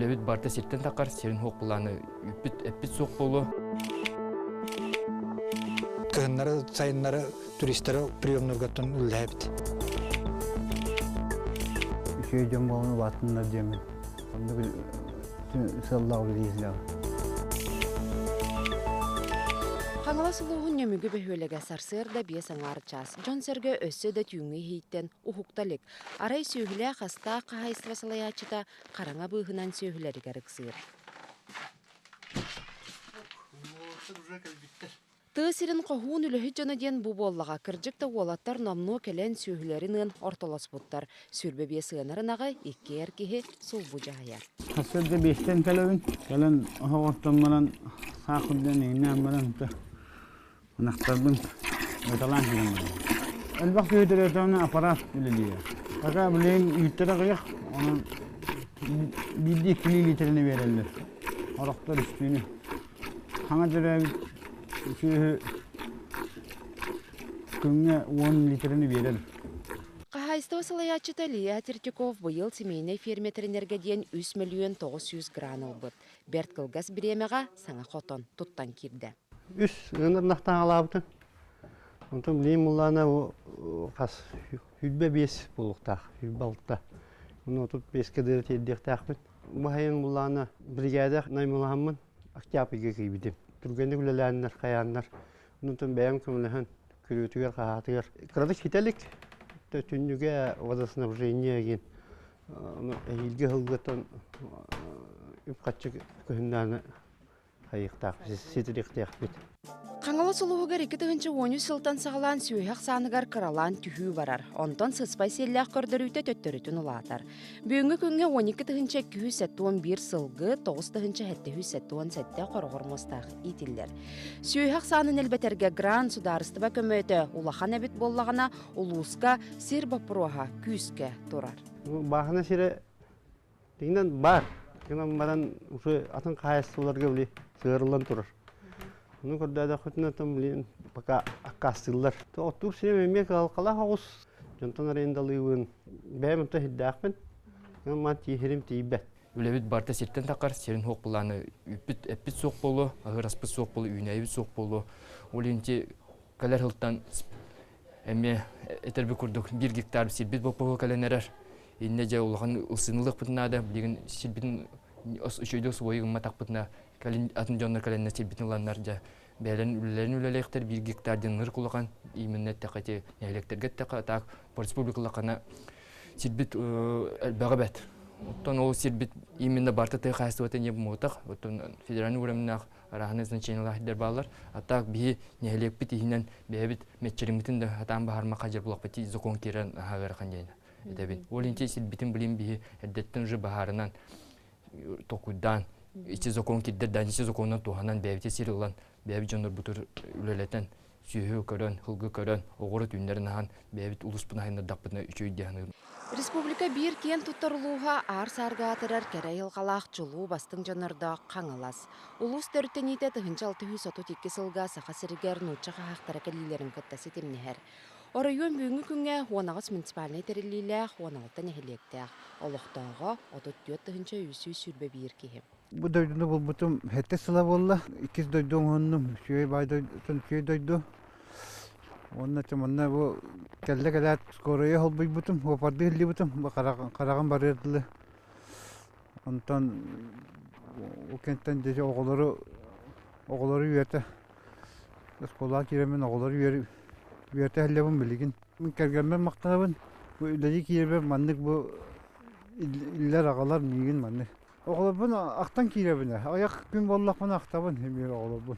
Үлэбит барыта сиртэн таххар, сирин суох былааны үппүт, эппит суох буолуо. Кыһыннары, сайыннары туристары приемнургаттан үллэһэбит. Үчүгэй дьон буолан улаатыннар диэммин. Оннук сыаллаах үлэлииллэр. Хаҥалас улууһун Нөмүгү бөһүөлэгэ сарсыарда биэс аҥаар чаас. Дьон-сэргэ өссө да түүҥҥү иһииттэн уһукта илик. Арай сүөһүлээх-астаах хаһаайыстыба салайааччыта хараҥа быыһынан сүөһүлэригэр ыксыыр. Тыа сирин хоһуун үлэһит дьоно диэн бу буоллаҕа, кырдьык да уолаттар номнуо кэлэн сүөһүлэрин ыан ортолоспуттар. 25 ыанар ынаҕы икки эр киһи сулбу дьаһайар. Сарсыарда биэстэн кэлэбин. Кэлэн оһох оттон баран, саах үрдүнэн иҥнээн баран, ынахтарбын ыталаан киирэн барабын. Элбэх киһи төрөөтөҕүнэ аппараат үлэлиир. Пока билигин үүттэрэ аҕыйах, онон биирдии иккилии лиитэрэни биэрэллэр. Орохтор үстүүнү. Хаҥа төрөөбүт сүөһү күҥҥэ уон лиитэрэни биэрэр. Хаһаайыстыба салайааччыта Илья Третьяков быйыл семейнай фермеринэргэ диэн үс мөлүйүөн 900 гран ылбыт. Бэрт кылгас бириэмэҕэ саҥа хотон туттан киирдэ. Үс ыанар ынахтаан Онтон билигин муллаана хас 25 буолуохтаах, 26. Ону 35-кэ дылы тиэрдиэхтээхпин. Бу сайын муллаана бригада наймылаһаммын Октябрьга киирбитим. Түргэнник үлэлээннэр, хайааннар, онтон бэйэм көмөлөһөн күрүөтүгэр, хаһаатыгар. Кыратык ситэ илик, түннүгэ водоснабжение диэн эһиилги сылгыттан үп-харчы көһүннэҕинэ хайыахтаах ситириэхтээхпит. Хаҥалас улууһугар 2013 сылтан саҕалаан сүөһү ахсааныгар кыралаан түһүү барар. Онтон сыспай сиэллээх көрдөрүүтэ төттөрүтүн улаатар. Бүгүҥҥү күҥҥэ 12 271 сылгы, 9777 хороҕор муостаах иитиллэр. Сүөһү ахсаанын элбэтэргэ грант судаарыстыба көмөтө улахан эбит буоллаҕына, улууска сир боппуруоһа күүскэ турар. Бааһына сирэ Тигинэн баар. Гынан баран уже атын хаһаайыстыбаларга били сыһыарыллан турар. Ону көрдөөдөххүтүнэ там блин пока аккаастыыллар. Оттуур сирим эмиэ кыһалҕалаах оҕус. Дьонтон арендалыыбын. Бэйэм онто сирдээхпин. Гынан ман тииһирим тиийбэт. Үлэбит барыта сиртэн таххар, сирин суох былааны үппүт, эппит суох буолуо, аһыыр-аспыт суох буолуо, үүнээйибит суох буолуо. Ол иһин кэлэр сылтан эмиэ этэрбит курдук биир гектар сирбит боппуруоһу кэлэн эрэр. Иннэ дьэ улахан ылсыынылыахпытын наада. Билигин сирбитин үчүгэйдик освои гымматахпытына кэлин атын дьоннор кэлэннэр сирбитин ыланнар дьэ бэйэлэрин үлэлэрин үлэлиэхтэр биир гектар диэн ынырык улахан именно эттэххэ ити нэһилиэктэргэ эттэххэ так по республикалаххана сирбит элбэҕэ бэт. Оттон ол сирбит именно барыта тыа хаһаайыстыбата не буолбатах. Оттон федеральный уровеннаах арааһынай значениелаах сирдэр бааллар. А так биһи нэһилиэкпит иһинэн бэйэбит мэччириммитин да сатаан баһарма хадьар булахпыт закон киирэн аһаа диэн этэбин. Ол инти сирбитин билин биһи эрдэттэн уже баһаарынан токуйдаан ити закон кирдер да ити законунан туһанан бэйэбити сир ылан бэйэбит дьоннорбутур үлэлэтэн сүөһү көрөн, сылгы көрөн, оҕуруот үүннэрин аһан бэйэбит улууспун аһыннардахпытына үчүгэй дии саныыбын. Республика биир киэн туттар улууһа аар саарга аатырар кэрэ айылҕалаах чулуу бастыҥ дьоннордоох Хаҥалас. Улуус төрүттэниитэ 1632 сылга Саха сиригэр нуучча хаһаахтара кэлиилэрин кытта ситимнэһэр. Оройуон бүгүҥҥү күҥҥэ 18 муниципальнай тэриллиилээх, 16 нэһилиэктээх, олохтооҕо 34 321 киһи. Бу дойдуну булбутум сэттэ сыла буолла. Иккис дойду оҥоһуннум. Үчүгэй баай дойдутун үчүгэй дойду. Уонна манна бу кэллэ кэлээт скорая холбуйбутум, уопардыы иһиллибитим. Бу хараҕым барыар дылы. Онтон ол кэнниттэн дьэ оҕолору оҕолору үөрэтэ оскуолаҕа киирэммин оҕолору үөрэтэ иһиллэбин билигин. Мин кэргэммэр махтанабын. Бу үлэлии киирэрбэр маннык бу иллэр аҕалар миигин маннык. Оҕолорбун ахтан киирэбин ээ. Аҕыйах күн буоллахпына ахтабын эмиэ оҕолорбун.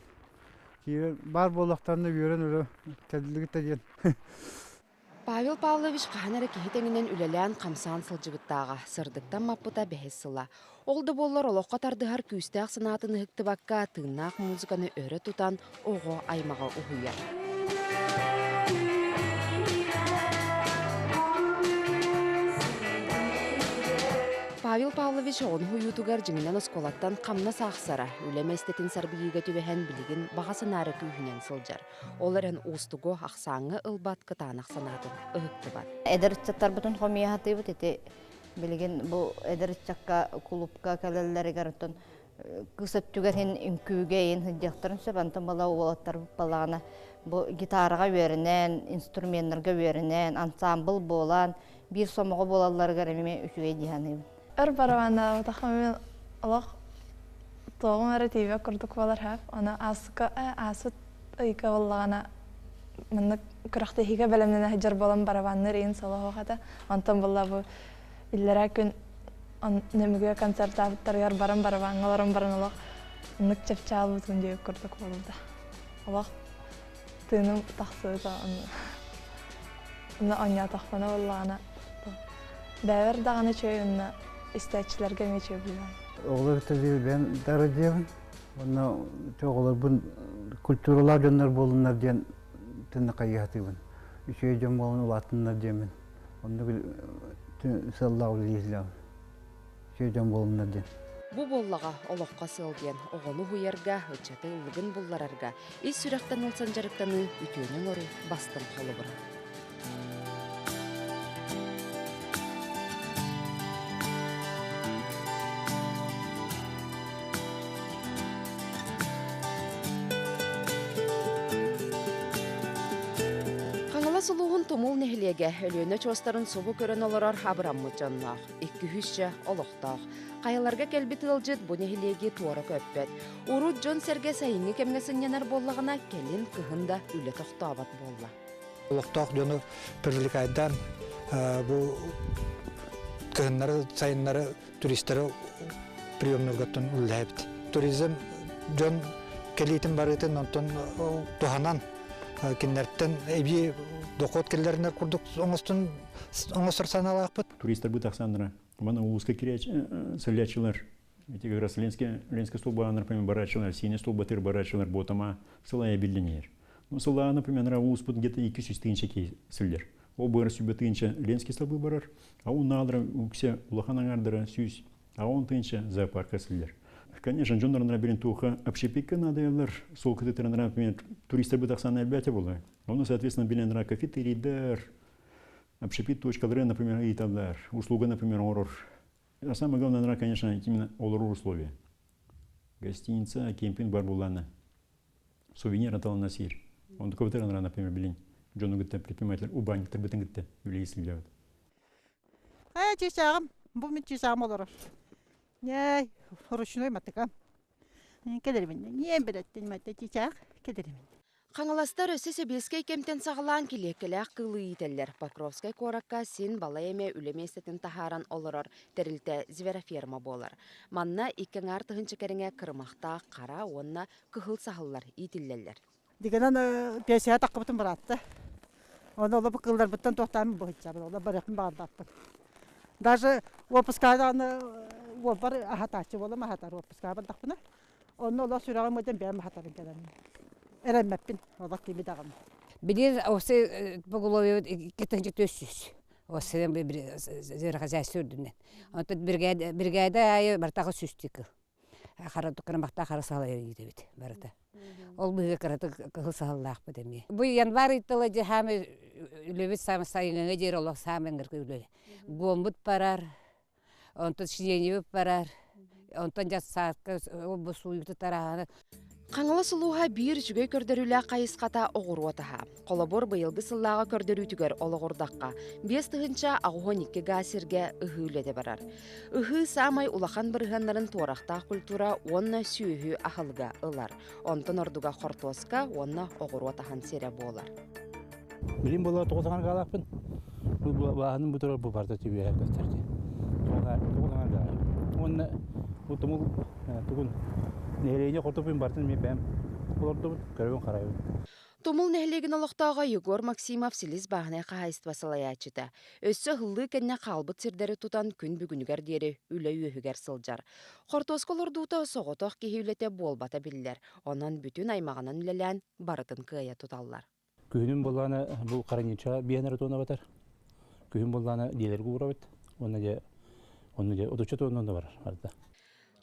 Киирэн баар буоллахтарына үөрэн өрө кэллигит да диэн. Павел Павлович хаһан эрэ киһи тэҥинэн үлэлээн-хамсаан сылдьыбыттааҕа, сырдыктан маппыта бэһис сыла. Ол да буоллар олоххо тардыһар күүстээх санаатын ыһыктыбакка, тыыннаах музыканы өрө тутан оҕо аймаҕы уһуйар. Павел Павлович оҕону уһуйуутугар дьиҥинэн оскуолаттан хамнас аахсара, үлэ миэстэтин сарбыйыыга түбэһэн билигин баҕа санаара күүһүнэн сылдьар. Ол эрэн уустугу ахсааҥҥа ылбат кытаанах санаатын ыһыктыбат. Эдэр ыччаттарбытын хомуйа сатыыбыт ити Билигин бу эдэр ыччакка кулуупка кэлэллэригэр оттон кыыс өттүгэр иһин үҥкүүгэ иһин сылдьыахтарын сөп. Онтон бала уолаттарбыт балаҕана бу гитараҕа үөрэнэн, инструменнарга үөрэнэн, ансаамбыл буолан, биир сомоҕо буолалларыгар эмиэ үчүгэй дии саныыбын. Өр барабаннаабатахха мин олох туоҕум эрэ тиийбэт курдук буолар сөп. Ону ааска ааспыт ыйга буоллаҕына маннык күрэхтэһиигэ бэлэмнэнэ сылдьар буолан барабанныыр иһин солоһуох этэ. Онтон буолла бу иллэрээ күн Нөмүгү концертаабыттарыгар баран барабаҥҥа олорон баран олох оннук чэпчаалбытым диэбит курдук буолбута. Олох тыыным тахсыбыта онно оонньоотохпуна буоллаҕына бэйэбэр даҕаны үчүгэй уонна истээччилэргэ эмиэ үчүгэй буоллаҕа. Оҕолор кытта бэйэм дарыдьыабын уонна оҕолорбун культуралаах дьоннор буоллуннар диэн тынна хайыһатыыбын. Үчүгэй дьон буолан улааттыннар диэммин. Оннук сыаллаах үлэлииллэҕим. Үчүгэй дьон буоллуннар диэн. Бу буоллаҕа олоххо сыал диэн оҕону уһуйарга, ыччаты ыллыгын булларарга, ис сүрэхтэн ылсан дьарыктаныы үтүөнү оҥоруу бастыҥ холобура. Хаҥалас улууһун Тумул нэһилиэгэ Өлүөнэ очуостарын субу көрөн олорор абыраммыт дьонноох, икки-үсчэ олохтоох. Хайаларга кэлбит ыалдьыт бу нэһилиэги туора көппөт. Урут дьон-сэргэ сайыҥҥы кэмҥэ сынньанар буоллаҕына, кэлин кыһын да үлэ тохтообот буолла. Олохтоох дьону привлекайдаан бу кыһыннары, сайыннары туристары приемнургаттан үлэлээбит. Туризм дьон кэлиитин барыытын онтон туһанан кинилэртэн эбии дохуот киллэринэр курдук оҥостон оҥостор санаалаахпыт. Туристар бу тахсаннара Мана улууска кириэч Эти как раз Ленский, Ленский столба, например, барачылар, Синий столба тыр барачылар, ботама сылая билленер. Ну, сыла, например, улууспут где-то 200 тысяча кей сыллер. Ол бары сүбэ тыынча Ленский столбы барар, а он наадыра үксе улахан аңардара сүүс, а он тыынча зоопарка сыллер. Конечно, дьоннор берин туха общепитка надо сол кытытыран, например, туристер бытахсан элбәте була. Оны, соответственно, билен кафетерийдер, общепит точкалары, например, ыйталар, услуга, например, орор. А самое главное, наверное, конечно, именно олорор условия. Гостиница, кемпинг бар булланы. Сувенир аталана сир. Он такой вот, например, билин. Дьону гытта предприниматель убанниктар бытын гытта үлейсилдебит. Хайа чыычааҕым, бу мин чыычааҕым олорор. Ньэй, ручной матыка. Кэлэрмин. Ньиэм билэттин матта чыычаах кэлэрмин. Хаҥаластар өссө сэбиэскэй кэмтэн саҕалаан килиэккэлээх кыылы иитэллэр. Покровскай куоракка син балай эмэ үлэ миэстэтин таһааран олорор тэрилтэ звероферма буолар. Манна икки аҥаар тыһыынча кэриҥэ кырымахтаах хара уонна кыһыл саһыллар иитиллэллэр. Дигэнэн пенсияҕа таххыбытым быраатта. Оны оло бу кылларбыттан туохтааммын быһыччабын, оло барыахпын баҕарбаппын. Даже отпускааны уолбар аһатааччы буолам аһатар отпускаҕа бардахпына. Онно олох сүрэҕим ыдьан бэйэм аһатарын кэлэн. Эрэммэппин, олох кими даҕаны. Билир осы поголовье икки төссүс. Осы хозяйство үрдүнэн. Онтон бригада бригада аайы бартаҕа сүстүк. Хара кырмахта хара саһыл иитэбит барыта. Ол быһыга кыраты кыһыл саһыллаахпыт эмиэ. Бу январь ыйттала дьэ хаамы үлэбит саамы сайыҥҥа диэри олох саамы ыҥыргы үлэ. Гуоммут барар, онтон сиденьебит барар, онтон дьассаатка бу сууйбуту тараһаны Хаҥалас улууһа биир үчүгэй көрдөрүүлээх хайысхата оҕуруот аһа. Холобур, быйылгы сыллааҕы көрдөрүүтүгэр олоҕурдахха, 5 082 гаа сиргэ ыһыы үлэтэ барар. Ыһыы саамай улахан бырыһыаннарын туорахтаах культура уонна сүөһү аһылыга ылар. Онтон ордуга хортуоска уонна оҕуруот аһын сирэ буолар. Билим буола тоҕус гаалаахпын. Бу бааһыным бу турар бу барда түбүһэ көстөр дии. Тоҕус гаала. Уонна бу тумул тугун нэһилиэнньэ хотупун бартын мен бэм олордубут көрөбүн харайбын. Тумул нэһилиэгин олохтооҕо Егор Максимов Силис бааһынай хаһаайыстыба салайааччыта. Өссө ыһыллыы кэннэ хаалбыт сирдэри тутан күн бүгүнүгэр диэри үлэ үөһүгэр сылдьар. Хортуоска олордуута соҕотох киһи үлэтэ буолбата биллэр. Онон бүтүн аймаҕынан үлэлээн барытын кыайа туталлар. Күһүнүн буллаана бу хараньыча биэнэр туона батар. Күһүн буллаана диэлерге уурабыт. Онно же онно же отучча туоннан да барар барда.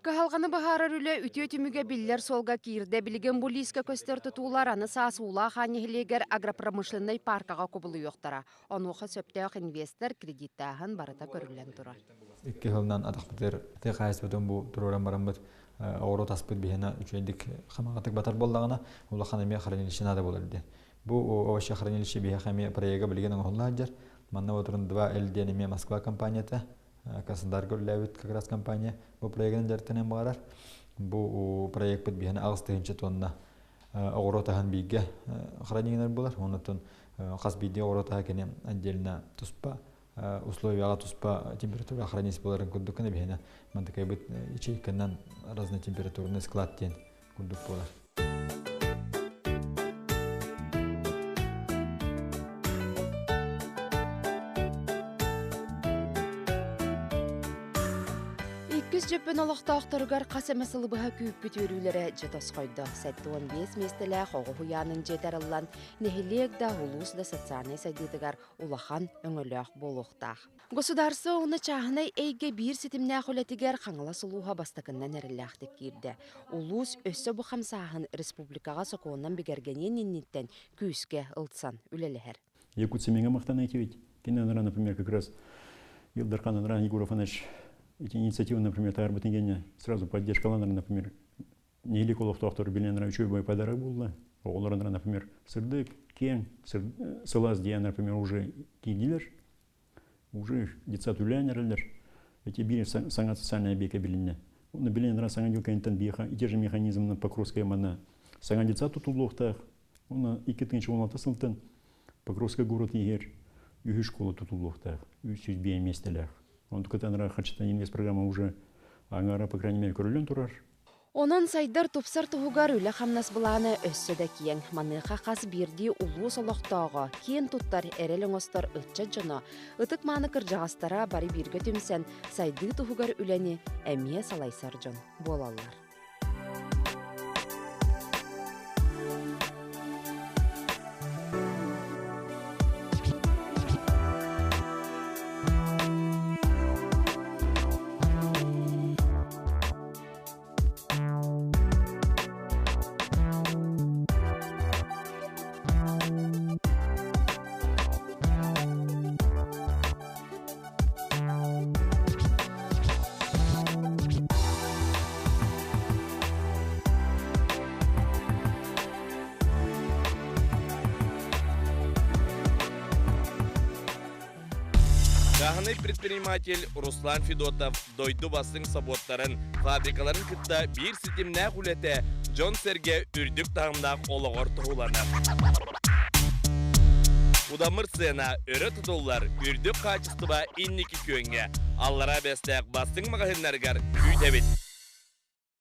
Кыһалҕаны быһаарар үлэ үтүө түмүгэ биллэр суолга киирдэ. Билигин бу лиискэ көстөр тутуулар аны саас Уулаах Аан нэһилиэгэр агропромышленнай пааркаҕа кубулуйуохтара. Онуоха сөптөөх инвестор кредиттааһын барыта көрүллэн турар. Икки сылынан атахпытыгар тыа хаһаайыстыбатын бу туруоран бараммыт оҕуруот аспыт биһиэнэ үчүгэйдик хамаҕатык батар буоллаҕына улахан эмиэ хранилище наада буолар диэн. Бу овощехранилище биһиэхэ эмиэ проега билигин оҥоһулла сылдьар. Манна отырун 2Л диэн эмиэ Москва компанията Краснодарга үлэлээбит как раз компания бу проегынан дьарыктаныан баҕарар. Бу проекпыт биһиэнэ 8 тыһыынча тонна оҕуруот аһын бииргэ хранигинар буолар. Оннуттан хас биирдии оҕуруот аһа кини отдельно туспа условияҕа туспа температура хранить буоларын курдук гына биһиэнэ мантыкайбыт ячейканан разнотемпературный склад диэн курдук буолар. Иккис Дьөппөн олохтоохторугар хас эмэ сылы быһа күүппүт үөрүүлэрэ дьэ тосхойдо. 75 миэстэлээх оҕо уһуйаанын дьиэтэ арыллан, нэһилиэк да, улуус да социальнай сайдыытыгар улахан өҥөлөөх буолуохтаах. Государство уонна чааһынай эйгэ биир ситимнээх үлэтигэр Хаҥалас улууһа бастакыннан эрэллээхтик киирдэ. Улуус өссө бу хамсааһын республикаҕа сокуонунан бигэргэниэн инниттэн күүскэ ылсан үлэлэһэр. Якутцемеҥҥа махтана этибит. Кини анараа, например, как раз Ил Дархан Егор Афанасьевич эти инициативы, например, таарбытын кэннэ сразу поддержкаланар, например, нэһилиэк олохтоохтору билэн үчүгэй подарок буолла. Оҕолор, например, сырдык, киэҥ, сылаас диэн, например, уже киирдилэр. Уже детсад үлээн эрэллэр. Эти биир саҥа социальная объекка билиннэ. Оны билин ра саҥа дьыл кэнниттэн биэха ити же механизмна Покровская манна саҥа детсад тутуллуохтаах. Оны 2016 сылтан Покровскай город иһэр үһүс школа тутуллуохтаах. 305 миэстэлээх. Онтукатан ра хачытан инвестпрограмма уже аңара, по крайней мере, көрүллэн турар. Онон сайдар тупсар туһугар үлэ-хамнас былаана өссө да киэҥ. Маныаха хас биирдии улуус олохтооҕо, киэн туттар, эрэл оҥостор ыччат дьоно, ытык-мааны кырдьаҕастара бары бииргэ түмсэн, сайдыы туһугар үлэни эмиэ салайсар дьон буолаллар. Чааһынай предприниматель Руслан Федотов дойду бастыҥ собуоттарын, фабрикаларын кытта биир ситимнээх үлэтэ дьон-сэргэ үрдүк таһымнаах олоҕор туһуланар. Удамыр сыана өрө тутуллар, үрдүк хаачыстыба инники күөҥҥэ. Аллараа Бэстээх бастыҥ маҕаһыыннарыгар күүтэбит.